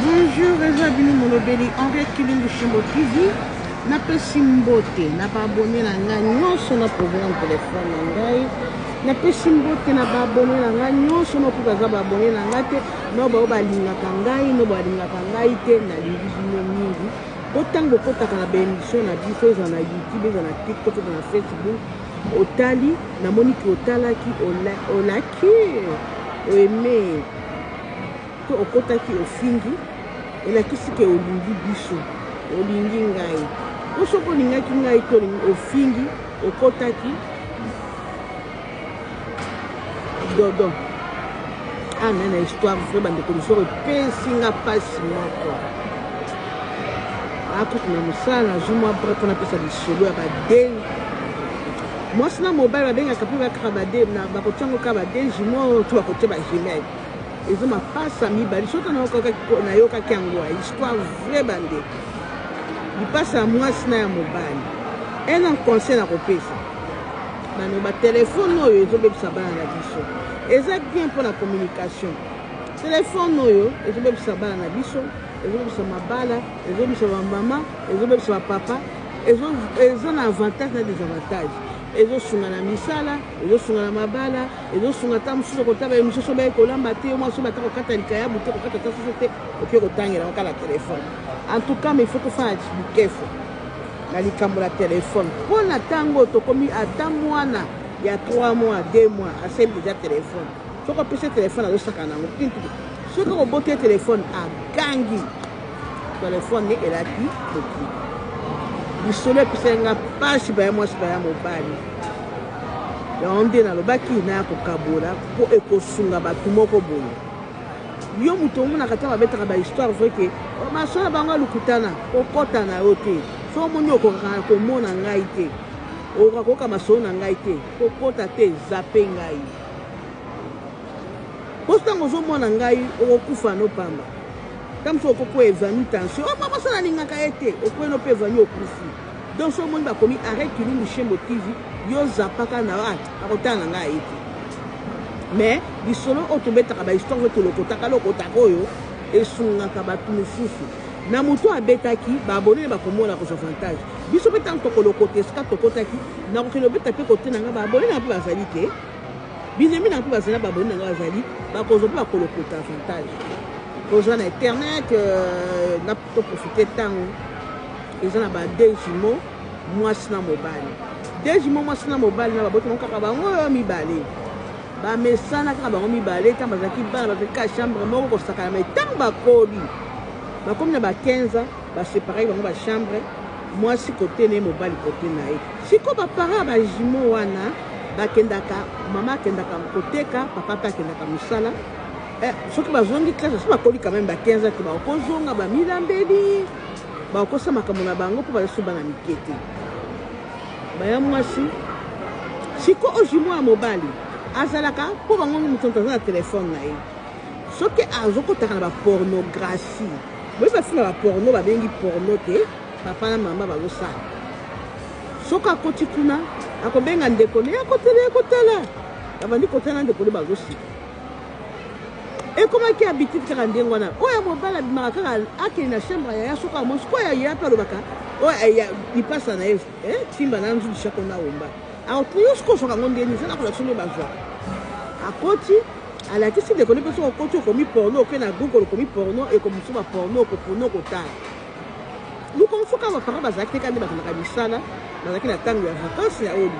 Bonjour, eza bino molobeli Henriette Kilungu Shimbo TV. Napesi mbote na baabone na ngai nyonso na programme telefone na ngai. Napesi mbote na baabone na ngai nyonso no mpe baza baabone na ngai te no bao balingaka ngai no balingaka ngai te nalingi bino mingi mpo ntango bokotaka na baemission na biso ezala na youtube ezala na tiktok ezala na facebook otali namoni ke otalaki olaki oaime to okotaki ofingi elakisi ke olingi biso olingi ngai po soki olingaki ngai to ofingi okotaki dodo ana ah, na histoire vrai bandeko lisoko epesi nga mpasi moko akutu na mosala nazwi mwa bre mpo napesa lisolo ya bade mwasi na mobali babengaka mpe bakaka bade bakotia yango kaka bade jumeau to bakotia bajumelle eza mapasa mibali soki nayokaki yango ya histoire vrai bandeko lipasa ya mwasi na ya mobali ena conseil na kopesa bano batelefone oyo ezobebisa bana na biso eza bien mpo na communication telefone oyo ezobebisa bana na biso ezobebisa mabala ezobebisa bamama ezobebisa bapapa eza na avantage na desavantage ezosunga na misala ezosunga na mabala ezosunga ata mosusu okotala ye mosusu obaye kolamba te yo mwasi obata kokata likayabu te kokata ata soso te okoki kotangela yango kaka na telefone en tout cas mais il faut tofanda bikefo na likambo na telefone mpo na ntango tokomi ata mwana ya 3 mois 2 mois asembi deja telefone soki opesi telefone azosaka na yango soki okoboti ye telefone agangi telefone nde elaki mokili lisolo epesaki nga mpasi baya mwasi baya mobali yango nde nalobaki naya kokabola mpo ekosunga bato moko boye yo moto omonaka ntango babetaka bahistoire vrai ke oh, masolo na bango ya lukutana kokɔta na yo te so omoni okokaka komona ngai te okoka koyoka masolo na ngai te kokɔta te zape ngai mpo ntango ozomona ngai okokufa no pamba ntango mosusu okokwa evanu tension o oh, mama so nalingaka ye te okwei no mpe evanu okufi donc so omoni bakomi arret kilumbu shembo tv yo zapaka na yo ah, akotala na ngai aye te mais lisolo oyo tobetaka bahistoire oyo tolokotaka lokotaka oyo esungaka bato mosusu na moto abetaki baabone bakomona kozwa avantage biso mpe ntango tokolokota esika tokotaki nakokende obeta mpe kote na ngai baabone na mpe bazali te Binemi na mpe bazali na baboni na ngai bazali bakozwa mpe bakolokota avantage kozwa na internet euh, na toprofite ntango eza na ba deux jumeaux mwasi na mobali deux jumeaux mwasi na mobali na baboti bango kaka bango oyo mibale bamesana kaka bango mibale ntango bazalaki bana bazalaki kaka chambre moko kosakana mai ntango bakoli bakomi na ba 15 ans baseparaki bango bachambre mwasi kote na ye mobali kote na ye sikoyo baparent ya bajumeau wana bakendaka mama akendaka koteka papa mpe akendaka mosala eh, soki bazongi classe soki bakoli quand même ba 15 ans te bakozonga bamilambeli bakosa makambo na bango mpo baza so bana mike te baya mwasi siko oyo jumeau ya mobali azalaka mpo bango moto moto aza na telefone na ye soki azokotaka na bapornographie boyebi bafilme ya baporno babengi porno te papa na mama bazosala soki akoti kuna akobenga ndeko ne akotela ye kotala abandi kotala na ndeko ne bazosika ekomaki habitude kaka ndenge wana oyo ya mobali abimaka kaka akende na chambre ya yaya soki amoni sikoyo ya yaya mpe alobaka oyo lipasa na ye eh, timba na nzudu shako na omba yo sikoyo ozwaka yango ndenge nini eza na kolakisa nde bazwaka akoti alakisi ndeko ne mpe soki okoti okomi porno oke na google okomi porno ekomiso baporno okopona okotala Mokolo mosusu kaka bapara bazalaki te kaka nde bakendaka misala, bazalaki na ntango ya vakansi ya oyo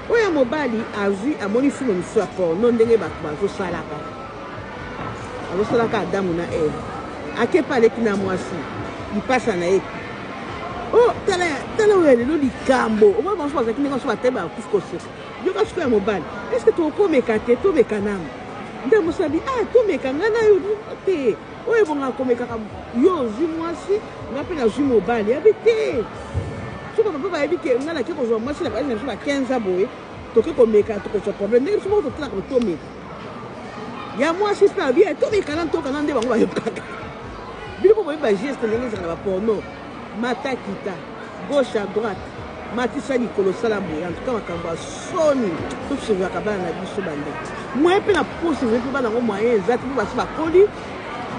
oyo ya mobali azwi amoni filme mosusu ya porno ndenge bato bazosalaka azosalaka Adamu na Eve ake mpe aleki na mwasi lipasa na ye o oh, tala tala oyo ya lelo likambo omoni bango so bazalaki ndenge baso batali bakufi koseka yoka sikoyo ya mobali eske tokomeka te tomeka nanu nde mosabi ah tomeka ngai na yo te Oyo ebongaka komekaka yo ozwi mwasi nga mpe nazwi mobali yabi te soki papa bayebi ke nga nake kozwa mwasi na basi na biso ba 15 ans boye toke komeka tokozwa problème ndenge biso moko totalaka tomeka ya mwasi mpe abi eh, tomeka na ntoka na nde bango bayokaka bino mpo boyebi bageste ndenge ezalaka na baporno mata kita gauche à droite matisa likolo sala boye en tout cas makambo ya soni tosurveillaka bana na biso bandeko moyen mpe na posurveille mpe bana yango moyen eza te mpo basi bakoli.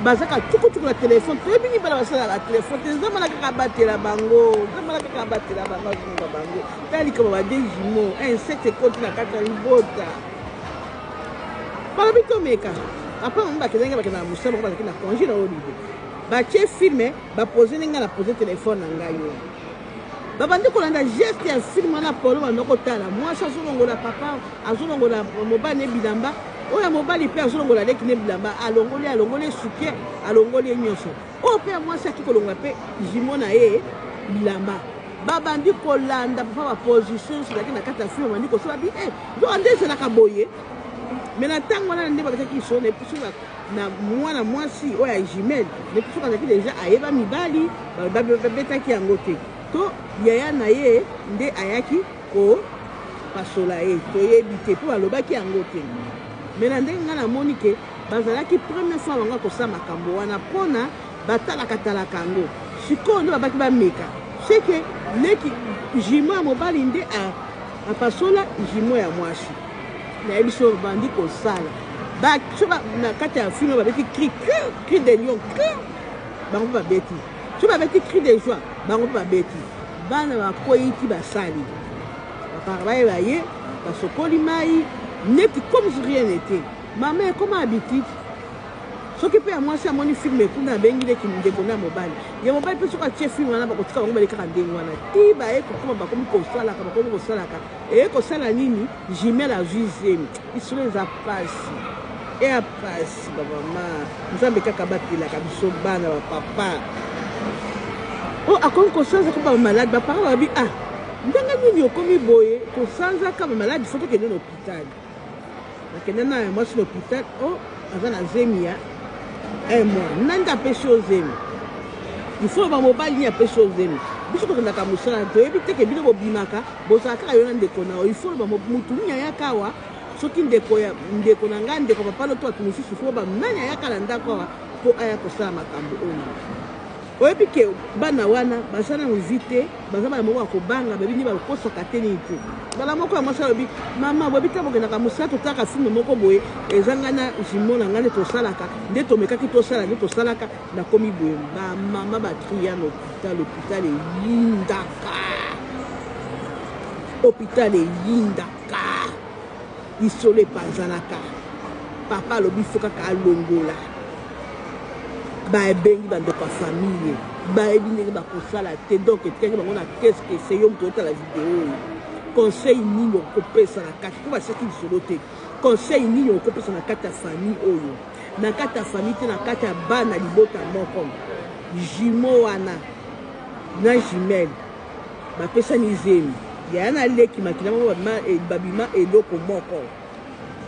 Bazaka tukutuku na telefone. Toyebi nini bana basalaka telefone te. Nzambe na kaka abatela bango. Nzambe na kaka abatela bango, asunga bango. Tala likambo ba deux jumeaux, insecte ekoti na kati ya libota. Balobi tomeka. Papa mama bakendaki bakenda na mosala bango bazalaki na congé na holiday. Batie film, bapose ngai na pose telefone na ngai oyo. Babandi kolanda geste ya film wana polo banda kotala mwasi azolongola papa azolongola mobali ne bilamba oyo ya mobali mpe azolongola leki ne bilamba alongoli alongoli soutien alongoli ye nyonso oyo mpe ya mwasi aki kolongola mpe jumeau na ye bilamba babandi kolanda papa baposition nyonso ezalaki na kati ya film babandi kosala bi eh, nzoka nde ezalaka boye me na ntango wana nde bakataki lisolo na biso na mwana mwasi oyo ya jumelle depuis soki azalaki deja ayeba mibali babetaki yango te to yaya na ye nde ayaki kopasola ye toyebi te mpo balobaki yango te me na ndenge ngai namoni ke bazalaki première fois bango kosala makambo wana mpona batalakatalaka yango sikoyo nde babaki bameka seke leki jumeau ya mobali nde apasola jumeau ya mwasi nayebi so bandi kosala so na kati ya film babeti cri cri de lion cri bango mpe babeti so babeti cri de joie bango mpe babeti bana bakwei ti basali bapara baye baye basokoli mai neti comme si rien n'était mama ekoma habitude soki mpe ya mwasi amoni filme kuna abengi leki ndeko na mobali ya mobali mpe soki atie filme wana bakotika bango bale kaka ndenge wana ti baye kokoma bakomi kosalaka bakomi kosalaka eye kosala nini jumelle azwi zemi lisolo eza pasi eya pasi bamama nzambe kaka abatelaka biso bana bapapa oyo oh, akomi kosanzaka bamaladi baparent babi ah ndenge nini okomi boye kosanzaka bamaladi fo tokende na hôpital nakende na ya mwasi na hôpital o oh, aza na zemi ya un mois nani apesi yo zemi il faut bamobali nini apesi yo zemi biso tokendaka mosala toyebi te ke bino bobimaka bozala kaka yo na ndeko na yo il faut mutu nini ayaka awa soki ndeko ya ndeko na ngai ndeko papa loto bato mosusu fo ba nani ayaka na ndako awa mpo aya kosala makambo oyo oyebi ke bana wana baza nanu vi te baza bana moko ya kobanga bayebi nde bakosaka te nini te bana moko ya mwasi alobi mama boyebi te bokendaka mosala totalaka filme moko boye eza ngai na jumeau na ngai nde tosalaka nde tomekaki tosala nde tosalaka nakomi boye bamama bakriya na hôpital hôpital eyindaka hôpital eyindaka lisolo epanzanaka papa alobi fo kaka alongola babengi bandeko ya famille bayebi ndenge bakosala te donc etikaki bango na keskese yo moto otala video oyo conseil nini okopesa na kati mpo baseki lisolo te conseil nini okopesa na kati ya famille oyo na kati ya famille te na kati ya bana libota moko jumeau wana na jumelle bapesani zemi yaya na leki makila moko babima eloko moko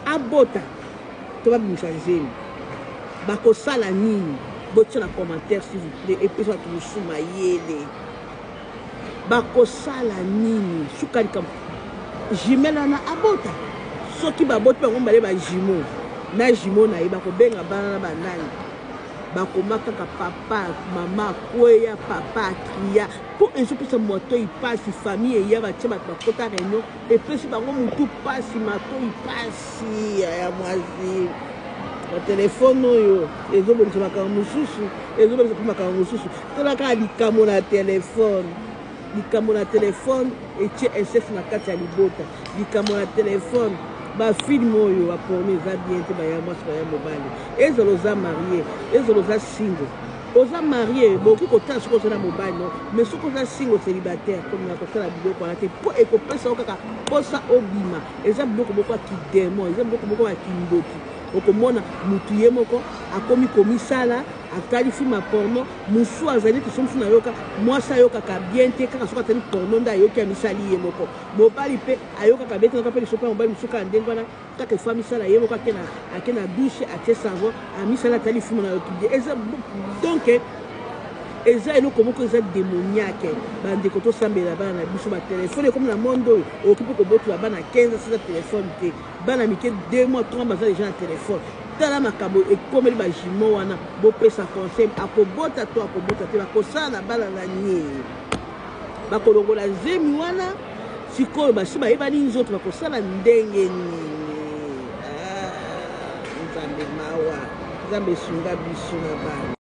abota to babimisa zemi bakosala nini botia na commentaire s'il vous plaît epesa bato mosusu mayele bakosala nini suka likambo jumelle wana abota soki baboti bango mibale ba jumeau na jumeau na ye bakobenga bana na banani bakoma kaka papa mama akweya papa akriya mpo ezopesa matoi mpasi famille eya batia bato bakota réunion epesi bango motu mpasi matoi mpasi ya mwasi batelefone oyo ezobongisa makambo mosusu ezobongisa mpe makambo mosusu tala kaka likambo na telefone likambo na telefone etie inceste na kati ya libota likambo na telefone bafilme oyo baporno eza bien te baya mwasi baya mobali ezala oza marie ezala oza single oza marie bokoki kotala soki oza na mobali no mais soki oza single célibataire kolinga kotala biloko wana te mpo ekopesa yo kaka mposa obima eza biloko moko ya kidemo eza biloko moko ya kindoki okomona mutu ye moko akomi komisala atali film ya porno mosusu azali neti so mosusu nayoka mwasi ayokaka bien te kaka soki atali porno nde ayoki amisali ye moko mobali mpe ayokaka bien te nayoka mpe lisopa ya mobali mosusu kaka ndenge wana kaka efo amisala ye moko ake na, ake na douche atie savon amisala atali film nayoki bien eza donc eza eloko moko eza démoniaque bandeko tosambela bana na biso batelefone ekomi na monde oyo okoki mpe kobotola bana 15 sasa telefone te bana mike 2 mois 3 baza deja na telefone tala makambo ekomeli bajumeau wana bopesa conseil akobota to akobota te bakosala na bana na nini bakolongola zemi wana sikoyo basi bayebani nzoto bakosala ndenge nini ah, nzambe mawa. Nzambe sunga biso na bana.